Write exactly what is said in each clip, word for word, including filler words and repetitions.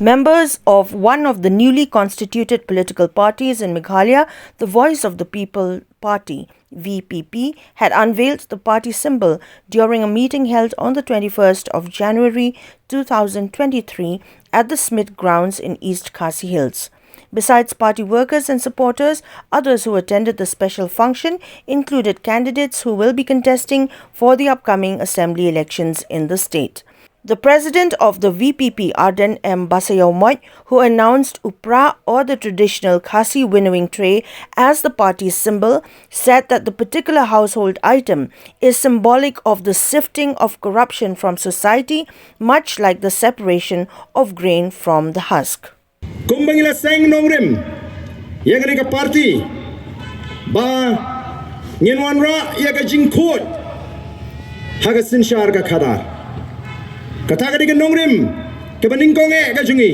Members of one of the newly constituted political parties in Meghalaya, the Voice of the People Party, V P P, had unveiled the party symbol during a meeting held on the twenty-first of January two thousand twenty-three at the Smith Grounds in East Khasi Hills. Besides party workers and supporters, others who attended the special function included candidates who will be contesting for the upcoming assembly elections in the state. The president of the V P P, Ardent M Basaiawmoit, who announced Upra, or the traditional Khasi winnowing tray, as the party's symbol, said that the particular household item is symbolic of the sifting of corruption from society, much like the separation of grain from the husk. Kumba ngi la seng nongrim ïa kane ka party ba ngin wanrah ïa ka jingkhuid ha ka synshar ka khadar. Kata ka dei ka nongrim kaba nyngkong eh ka jong ngi,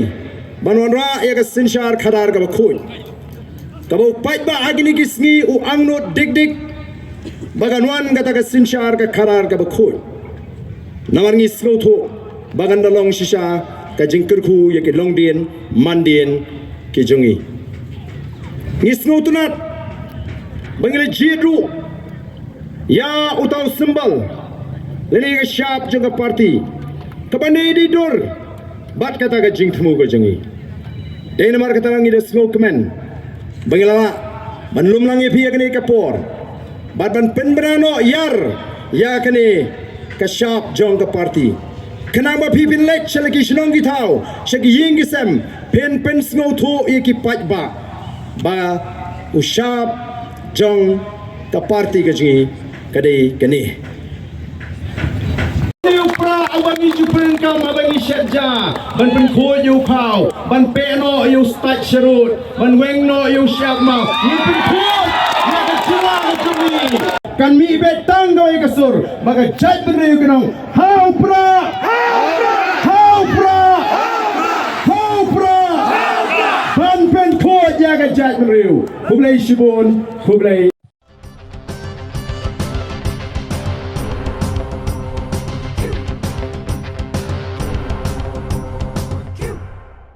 ban wanrah ïa ka synshar khadar kaba khuid. Kaba u paidbah ha kine ki sngi u angnud dik dik ba kan wan kata ka synshar ka khadar kaba khuid. Namar ngi sngewthuh ba kan da long shisha ka jingkyrkhu ïa ki longdien mandien ki jong ngi. Ngi sngewtynnat ba ngi la jied ruh ïa uta u symbol lane ka shap jong ka party kaba ne dei dur bad kata ka jingthmu ka jong ngi. Dei namar kata ngi da sngewkmen ba ngi la lah ban lum lang ïa phi ïa kane ka por bad ban pynbna noh ïar ïa kane ka shap jong ka party. Khnang ba phi phin leit sha la ki shnong ki thaw, sha ki ïing ki sem, phin pynsngewthuh ïa ki paidbah ba u shap jong ka party ka jong ngi ka dei kane. Ïa u prah uba ngi ju pyndonkam haba ngi shet ja ban pynkhuid ïa u phaw, ban peh noh ïa u stait sharud, ban weng noh ïa u shyiap maw. Ngi pynkhuid ïa ka jylla ka jong ngi. Kan mih beit tang kawei ka sur ba ka jaitbynriew ka ong ha u prah, ha u prah, ha u prah. Ban pynkhuid ïa ka jaitbynriew. Khublei shibun, khublei.